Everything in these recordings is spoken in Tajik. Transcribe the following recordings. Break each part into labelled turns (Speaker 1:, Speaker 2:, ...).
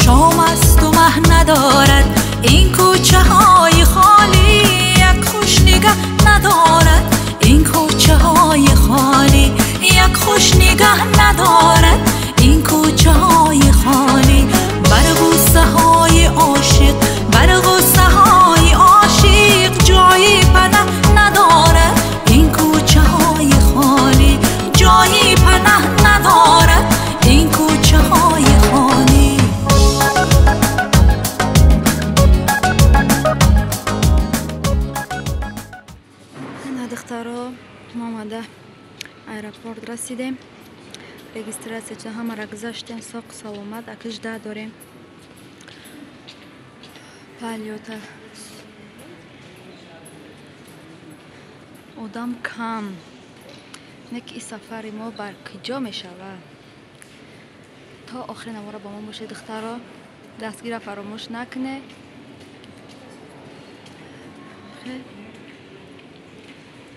Speaker 1: Шом аст у маҳ надорад, ин кӯчаҳои холӣ як хуш нигаҳ надорад, ин кӯчаҳои холӣ як хуш нигаҳ надорад, ин кӯчаҳои холӣ бар ғуссаҳои ошиқ, бар ғуссаҳои ошиқ ҷои паноҳ надорад, ин кӯчаҳои холӣ ҷои паноҳ надорад, ин кӯчаҳои холӣ.
Speaker 2: Ана духтаро, мо омада аэропорт расидем. Регистрация ҳамаро гузаштем, соқ саломат, акиш да дорем. Полёта одам кам. Не ки сафари мо бар куҷо мешавад. То охири навора бо мо бошед, духтаро. Дастгира фаромӯш накунед.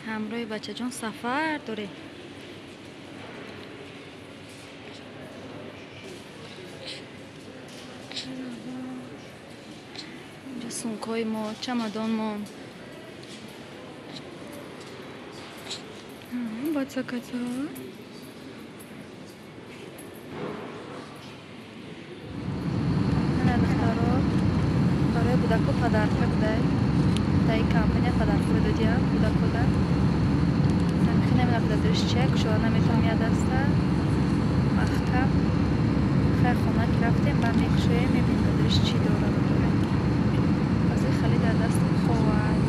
Speaker 2: Ҳамроҳи бачаҷон сафар дорем. Инҷо сумкҳои мо, чамадонмон. Бача-кача. Ана духтаро, барои кӯдако подарка будай. Дар компания подарка медодиям кӯдакода. Намедонам кӯдакдориш чия, кушода наметавонам я даста. Маҳкам. Хай хона ки рафтем, баъд мекушоем, мебинем кӯдакдориш чӣ дора надора. Баъзе хали дар дастам ховад.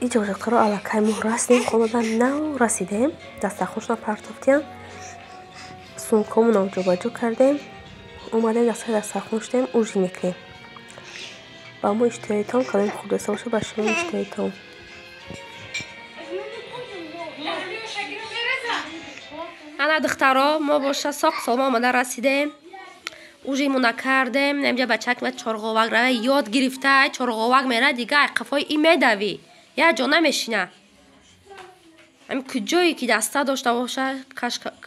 Speaker 3: Иҷо духтаро, аллакай мо расидем, хонада нав расидем, дастархоншона партофтем, сумкомонам ҷобаҷо кардем, омадем дастаи дастархон шудем, ужин мекунем. Ба мо иштиҳоитон каломи хурдеса бошад, ба шумо иштиҳоитон.
Speaker 4: Ана духтаро, мо боша соқ солма омада расидем, ужинмона кардем. Инҷа бачак ма чорғовак рава ёд гирифта, чорғовак мера, дига ай қафои и медавӣ. Я ҷо намешина. Ами куҷое ки даста дошта боша,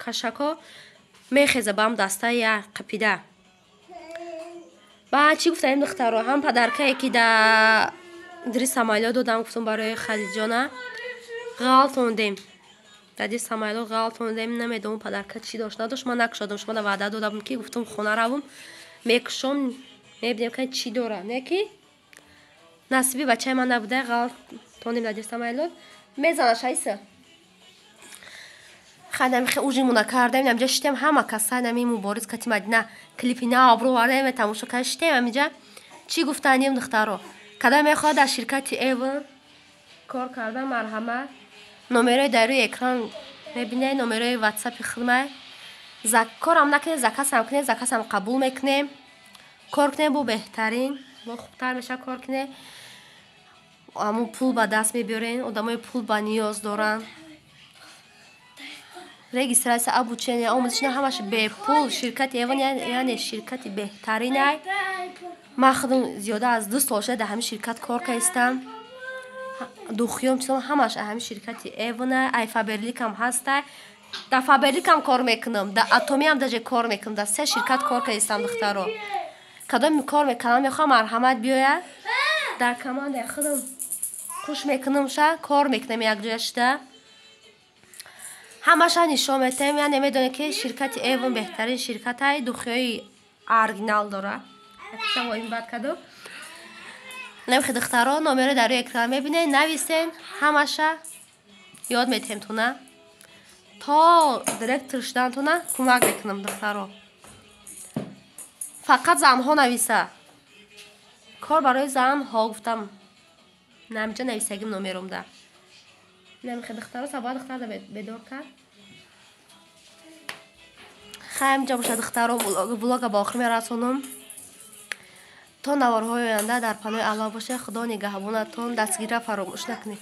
Speaker 4: кашако мехеза ба ҳам даста я қапида. Ба чӣ гуфтаем духтаро, ҳам падаркае ки да дри самолёт додам, гуфтам барои Хадиҷона ғалтондем. Дади самолёт ғалтондем, намедонам падарка чӣ дошт надошт, ман накушодам, шумо да ваъда додам ки гуфтам хона равам, мекушом, мебинем ки чӣ дора. Не ки насиби бачаи ман набуда, ғалтондем дади самолёт. Мезана шайса. Хадам хе ужимуна кардем, намҷа шитем ҳама каса нами мубориз кати Мадина клипи на обрӯ вардем, тамошо кард шитем амиҷа. Чӣ гуфтанем духтаро? Када мехоҳад дар ширкати Эвон кор кардан, марҳамат. Номерои дар рӯи экран мебинед, номерои ватсапи хидмат. Корам накунед, закасам кунед, закасам қабул мекунем. Кор кунед бо беҳтарин, бо хубтар меша кор кунед. Аммо пул ба даст мебиёрен, одамои пул ба ниёз доранд. Регистрация, обучение, омӯзиш ҳамаш бепул. Ширкати Эвон яъне ширкати беҳтаринай. Ман худам зиёда аз 2 сол шуда дар ҳамин ширкат кор кардам. Духиём чизом ҳамаш ҳами ширкати Эвона. Ай Фаберликам ҳастай. Дар Фаберликам кор мекунам, дар Атомиам даже кор мекунам. Дар се ширкат кор кардистам, духтаро. Кадом кор мекунам, мехоҳам, марҳамат, биёяд, дар командаи худам хуш мекунам, ша кор мекунам, якҷоя шуда ҳамаша нишон метаҳем. Яъне медонед, ки ширкати Эвон беҳтарин ширкатай, духиёи оригинал дора. Ин бад каду намехи, духтаро, номеро дар рӯи экран мебинед, нависен, ҳамаша ёд метаҳем туна, то директор шудантуна кӯмак мекунам, духтаро. Фақат занҳо нависа, кор барои занҳо гуфтам. Намиҷа нависагим номеромда. Намехе, духтаро, саба духтар бедор кард. Хайм ҷа боша, духтаро, влога ба охир мерасонам. То наворҳои оянда дар паноҳи Аллоҳ бошед. Худо нигаҳбонатон, дастгирира фаромӯш накунед.